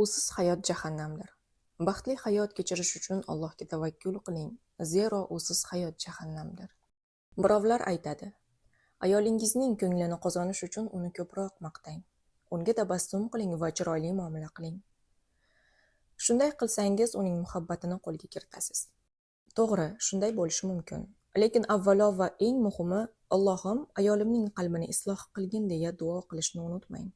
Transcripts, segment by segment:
Usiz hayot jahannamdir. Baxtli hayot kechirish uchun Allohga tavakkul qiling, zero usiz hayot jahannamdir. Birovlar aytadi: ayolingizning ko'nglini qozonish uchun uni ko'proq maqtang. Unga tabassum qiling va chiroyli muomala qiling. Shunday qilsangiz, uning muhabbatini qo'lga kiritasiz. To'g'ri, shunday bo'lishi mumkin. Lekin avvalo va eng muhimi, Allohim ayolimning qalbini isloh qilgin deya duo qilishni unutmang.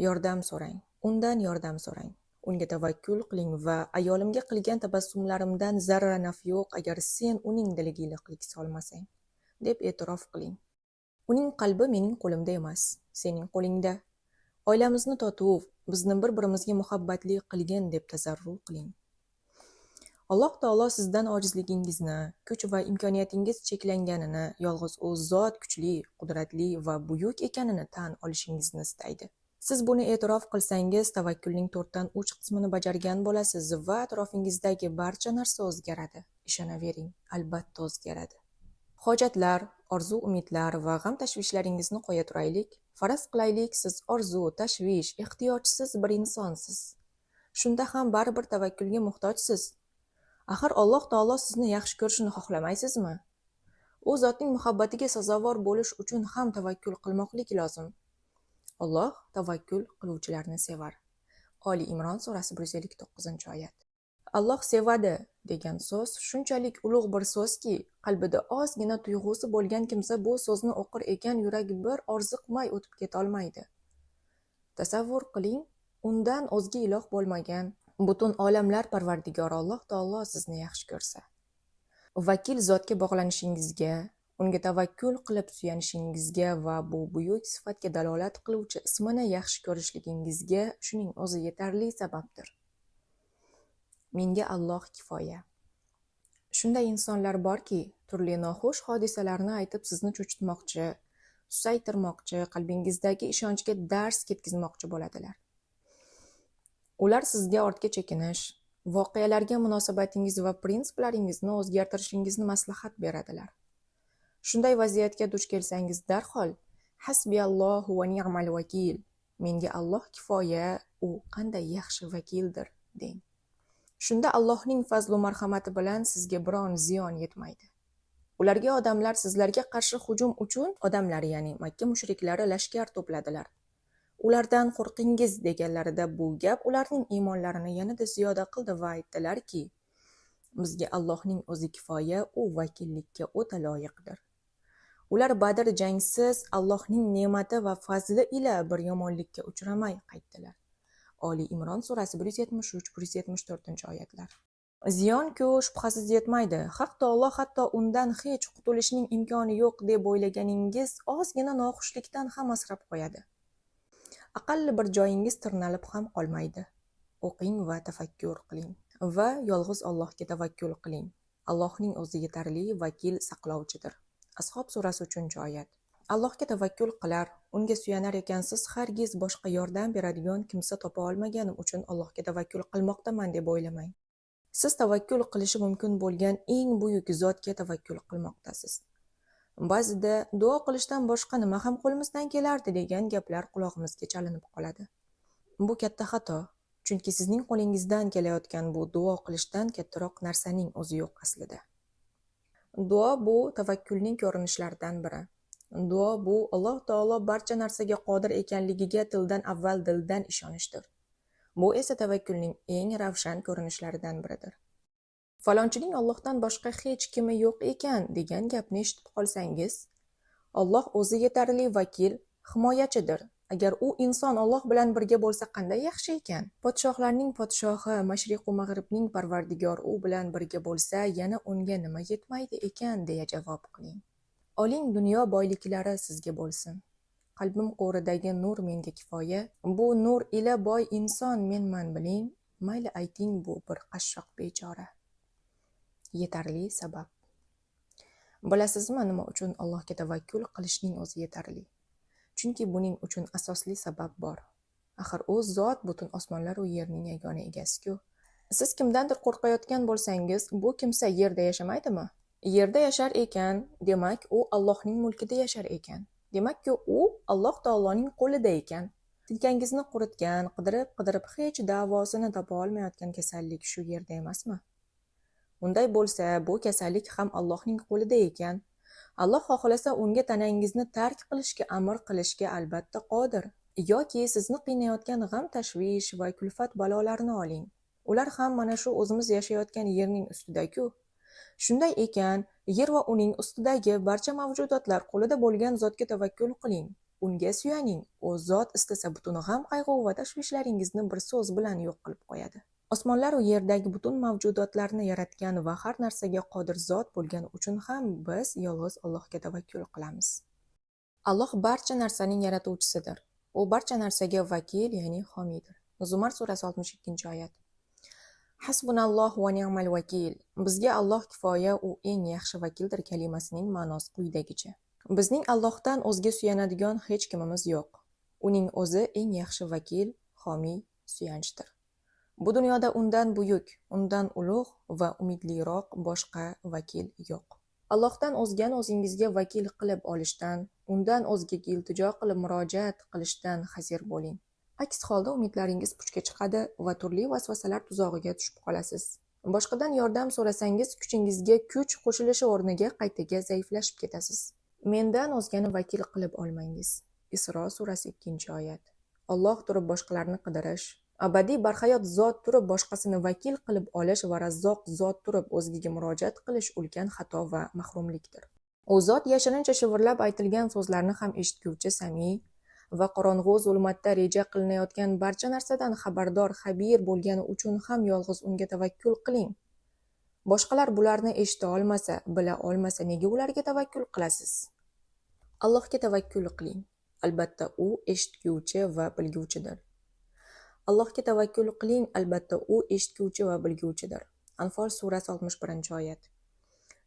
Yordam so'rang, undan yordam so'rang. Unga tavakkul qiling va ayolimga qilgan tabassumlarimdan zarra naf yo'q agar sen uning diliga iliqlik solmasang, deb e'tirof qiling. Uning qalbi mening qo'limda emas, sening qo'lingda. Oilamizni totuv, bizni bir-birimizga muhabbatli qilgin deb tazarru qiling. Alloh taolo sizdan ojizligingizni, kuch va imkoniyatingiz cheklanganini, yolg'iz u zot kuchli, qudratli va buyuk ekanini tan olishingizni istaydi. Siz buni e'tirof qilsangiz, tavakkulning 4dan 3 qismini bajargan bo'lasiz va atrofingizdagi barcha narsa o'zgaradi. Ishonavering, albatta o'zgaradi. Hojatlar, orzu-umidlar va g'am-tashvishlaringizni qo'ya turaylik. Faraz qilaylik, siz orzu, tashvish, ehtiyojsiz bir insonsiz. Shunda ham baribir tavakkulga muhtojsiz. Axir Alloh taolo sizni yaxshi ko'rishini xohlamaysizmi? U zotning muhabbatiga sazovor bo'lish uchun ham tavakkul qilmoqlik lozim. Alloh tavakkul qiluvchilarni sevar. Oli Imron surasi 159-oyat. Alloh sevadi degan so'z shunchalik ulug' bir so'zki, qalbida ozgina tuyg'usi bo'lgan kimsa bu so'zni o'qir ekan, yuragi bir orziqmay o'tib ketolmaydi. Tasavvur qiling, undan o'zga iloh bo'lmagan, butun olamlar parvardigori Alloh taolo sizni yaxshi ko'rsa. Vakil zotga bog'lanishingizga, unga tavakkul qilib suyanishingizga va bu buyuk sifatga dalolat qiluvchi ismini yaxshi ko'rishligingizga shuning o'zi yetarli sababdir. Menga Alloh kifoya. Shunday insonlar borki, turli noxush hodisalarni aytib sizni cho'chitmoqchi, susaytirmoqchi, qalbingizdagi ishonchga dars ketkazmoqchi bo'ladilar. Ular sizga ortga chekinish, voqealarga munosabatingiz va prinsiplaringizni o'zgartirishingizni maslahat beradilar. Shunday vaziyatga duch kelsangiz darhol hasbiyallohu va ni'mal vakil, menga Alloh kifoya, u qanday yaxshi vakildir deng. Shunda Allohning fazlu marhamati bilan sizga biron ziyon yetmaydi. Ularga odamlar sizlarga qarshi hujum uchun odamlar, ya'ni Makka mushriklari lashkar to'pladilar. Ulardan qo'rqingiz deganlarida bu gap ularning iymonlarini yanada ziyoda qildi va aytdilarki, bizga Allohning o'zi kifoya, u vakillikka o'ta loyiqdir. Ular Badr jangsiz Allohning ne'mati va fazli ila bir yomonlikka uchramay qaytdilar. Oli Imron surasi 173-174 oyatlar. Ziyon-ku shubhasiz yetmaydi. Haq taolo hatto undan hech qutulishning imkoni yo'q deb o'ylaganingiz ozgina noxushlikdan ham asrab qo'yadi. Aqalli bir joyingiz tirnalib ham qolmaydi. O'qing va tafakkur qiling va yolg'iz Allohga tavakkul qiling. Allohning o'zi yetarli vakil, saqlovchidir. Ashob surasi 3-oyat. Allohga tavakkul qilar, unga suyanar ekansiz, hargiz boshqa yordam beradigan kimsa topa olmaganim uchun Allohga tavakkul qilmoqdaman deb o'ylamang. Siz tavakkul qilishi mumkin bo'lgan eng buyuk zotga tavakkul qilmoqdasiz. Ba'zida duo qilishdan boshqa nima ham qo'limizdan kelardi degan gaplar qulog'imizga chalinib qoladi. Bu katta xato, chunki sizning qo'lingizdan kelayotgan bu duo qilishdan kattaroq narsaning o'zi yo'q aslida. Duo bu tavakkulning ko'rinishlaridan biri. Duo bu Alloh taolo barcha narsaga qodir ekanligiga tildan avval dildan ishonishdir. Bu esa tavakkulning eng ravshan ko'rinishlaridan biridir. Falonchining Allohdan boshqa hech kimi yo'q ekan degan gapni eshitib qolsangiz, Alloh o'zi yetarli vakil, himoyachidir. Agar u inson Alloh bilan birga bo'lsa qanday yaxshi ekan. Podshohlarning podshohi, mashriqu mag'ribning parvardigor u bilan birga bo'lsa, yana unga nima yetmaydi ekan deya javob qiling. Oling, dunyo boyliklari sizga bo'lsin. Qalbim qo'ridagi nur menga kifoya. Bu nur ila boy inson menman biling, mayli ayting bu bir qashshoq bechora. Yetarli sabab. Bilasizmi nima uchun Allohga tavakkul qilishning o'zi yetarli? Chunki buning uchun asosli sabab bor. Axir u zot butun osmonlar u yerning yagona egasi-ku. Siz kimdandir qo'rqayotgan bo'lsangiz, bu kimsa yerda yashamaydimi? Yerda yashar ekan, demak u Allohning mulkida yashar ekan. Demakki u Alloh taoloning qo'lida ekan. Tinkangizni quritgan, qidirib-qidirib hech davosini topa olmayotgan kasallik shu yerda emasmi? Unday bo'lsa, bu kasallik ham Allohning qo'lida ekan. Alloh xohlasa unga tanangizni tark qilishga amr qilishga albatta qodir. Yoki sizni qiynayotgan g'am-tashvish va kulfat balolarni oling. Ular ham mana shu o'zimiz yashayotgan yerning ustida-ku. Shunday ekan, yer va uning ustidagi barcha mavjudotlar qo'lida bo'lgan zotga tavakkul qiling. Unga suyaning. U zot istasa butun g'am-qayg'u va tashvishlaringizni bir so'z bilan yo'q qilib qo'yadi. Osmonlar va yerdagi butun mavjudotlarni yaratgan va har narsaga qodir zot bo'lgani uchun ham biz yolg'iz Allohga tavakkul qilamiz. Alloh barcha narsaning yaratuvchisidir. U barcha narsaga vakil, ya'ni homiydir. Zumar surasi 62-oyat. Hasbunallohu va ni'mal vakil. Bizga Alloh kifoya, u eng yaxshi vakildir kalimasining ma'nosi quyidagicha. Bizning Allohdan o'zga suyanadigan hech kimimiz yo'q. Uning o'zi eng yaxshi vakil, homiy, suyanchdir. Bu dunyoda undan buyuk, undan ulug' va umidliroq boshqa vakil yo'q. Allohdan o'zgani o'zingizga vakil qilib olishdan, undan o'zgaga iltijo qilib murojaat qilishdan hazir bo'ling. Aks holda umidlaringiz puchga chiqadi va turli vasvasalar tuzog'iga tushib qolasiz. Boshqadan yordam so'rasangiz, kuchingizga kuch qo'shilishi o'rniga qaytaga zaiflashib ketasiz. Mendan o'zgani vakil qilib olmangiz. Isro surasi 2-oyat. Alloh turib boshqalarni qidirish, abadiy barhayot zot turib boshqasini vakil qilib olish va razzoq zot turib o'zgaga murojaat qilish ulkan xato va mahrumlikdir. U zot yashirincha shivirlab aytilgan so'zlarni ham eshitguvchi sami va qorong'u zulmatda reja qilinayotgan barcha narsadan xabardor xabir bo'lgani uchun ham yolg'iz unga tavakkul qiling. Boshqalar bularni eshita olmasa, bila olmasa nega ularga tavakkul qilasiz? Allohga tavakkul qiling. Albatta u eshitguvchi va bilguvchidir. Allohga tavakkul qiling, albatta u eshitguvchi va bilguvchidir. Anfol surasi 61-oyat.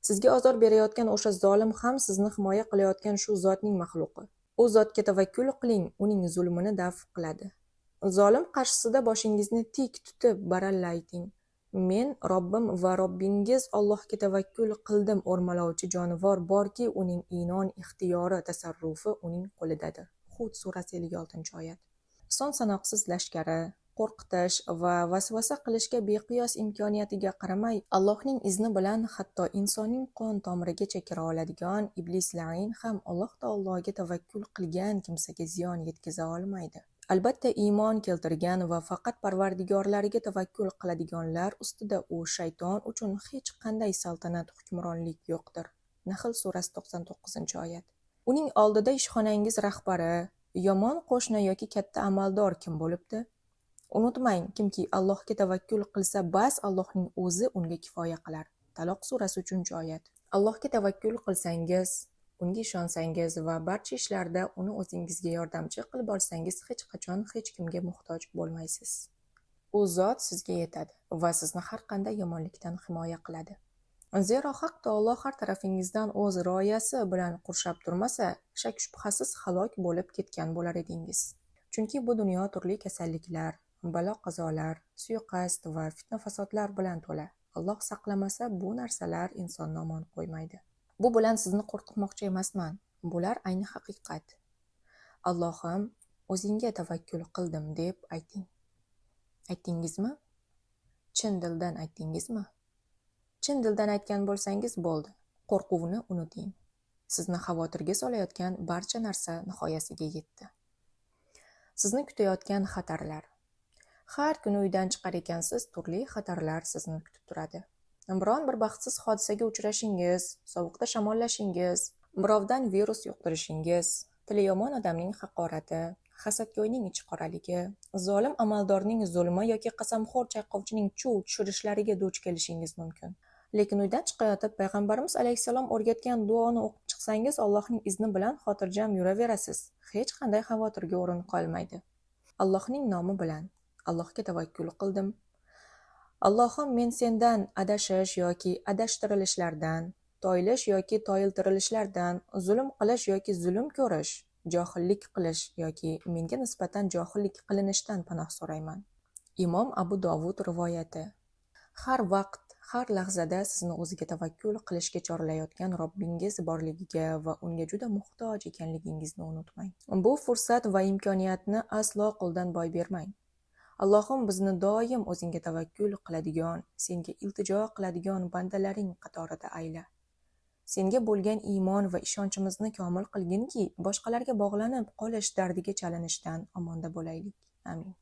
Sizga ozor berayotgan o'sha zolim ham sizni himoya qilayotgan shu zotning maxluqi. U zotga tavakkul qiling, uning zulmini daf qiladi. Zolim qarshisida boshingizni tik tutib baralla ayting: Men Robbim va Robbingiz Allohga tavakkul qildim. O'rmalovchi jonivor borki, uning inon ixtiyori, tasarrufi uning qo'lidadir. Hud surasi 56-oyat. Son sanoqsiz lashkari, qo'rqitish va vasvasa qilishga beqiyos imkoniyatiga qaramay, Allohning izni bilan hatto insonning qon tomirigacha kira oladigan iblis la'in ham Alloh taologa tavakkul qilgan kimsaga ziyon yetkaza olmaydi. Albatta iymon keltirgan va faqat Parvardigorlariga tavakkul qiladiganlar ustida u shayton uchun hech qanday saltanat, hukmronlik yo'qdir. Nahl surasi 99-oyat. Uning oldida ishxonangiz rahbari, yomon qo'shni yoki katta amaldor kim bo'libdi? Unutmang, kimki Allohga tavakkul qilsa, bas Allohning o'zi unga kifoya qilar. Taloq surasi 3-oyat. Allohga tavakkul qilsangiz, unga ishonsangiz va barcha ishlarda uni o'zingizga yordamchi qilib olsangiz, hech qachon hech kimga muhtoj bo'lmaysiz. U zot sizga yetadi va sizni har qanday yomonlikdan himoya qiladi. Zero Haq taolo har tarafingizdan o'z rioyasi bilan qurshab turmasa, shak shubhasiz halok bo'lib ketgan bo'lar edingiz. Chunki bu dunyo turli kasalliklar, balo-qazolar, suiqasd va fitna-fasodlar bilan to'la. Alloh saqlamasa, bu narsalar insonni omon qo'ymaydi. Bu bilan sizni qo'rqitmoqchi emasman. Bular ayni haqiqat. Allohim, o'zingga tavakkul qildim deb ayting. Aytdingizmi? Chin dildan aytdingizmi? Chin dildan aytgan bo'lsangiz bo'ldi. Qo'rquvni unuting. Sizni xavotirga solayotgan barcha narsa nihoyasiga yetdi. Sizni kutayotgan xatarlar. Har kuni uydan chiqar ekansiz, turli xatarlar sizni kutib turadi. Biron bir baxtsiz hodisaga uchrashingiz, sovuqda shamollashingiz, birovdan virus yuqtirishingiz, tili yomon odamning haqorati, hasadgo'yning ichiqoraligi, zolim amaldorning zulmi yoki qasamxo'r chayqovchining chuv tushirishlariga duch kelishingiz mumkin. Lekin uydan chiqayotib payg'ambarimiz alayhissalom o'rgatgan duoni o'qib chiqsangiz, Allohning izni bilan xotirjam yuraverasiz. Hech qanday xavotirga o'rin qolmaydi. Allohning nomi bilan Allohga tavakkul qildim. Allohim, men sendan adashish yoki adashtirilishlardan, toyilish yoki toyiltirilishlardan, zulm qilish yoki zulm ko'rish, johillik qilish yoki menga nisbatan johillik qilinishdan panoh so'rayman. Imom Abu Dovud rivoyati. Har vaqt, har lahzada sizni o'ziga tavakkul qilishga chorlayotgan Robbingiz borligiga va unga juda muhtoj ekanligingizni unutmang. Bu fursat va imkoniyatni aslo qo'ldan boy bermang. Allohim, bizni doim o'zingga tavakkul qiladigan, senga iltijo qiladigan bandalaring qatorida ayla. Senga bo'lgan iymon va ishonchimizni komil qilginki, boshqalarga bog'lanib qolish dardiga chalinishdan omonda bo'laylik. Amin.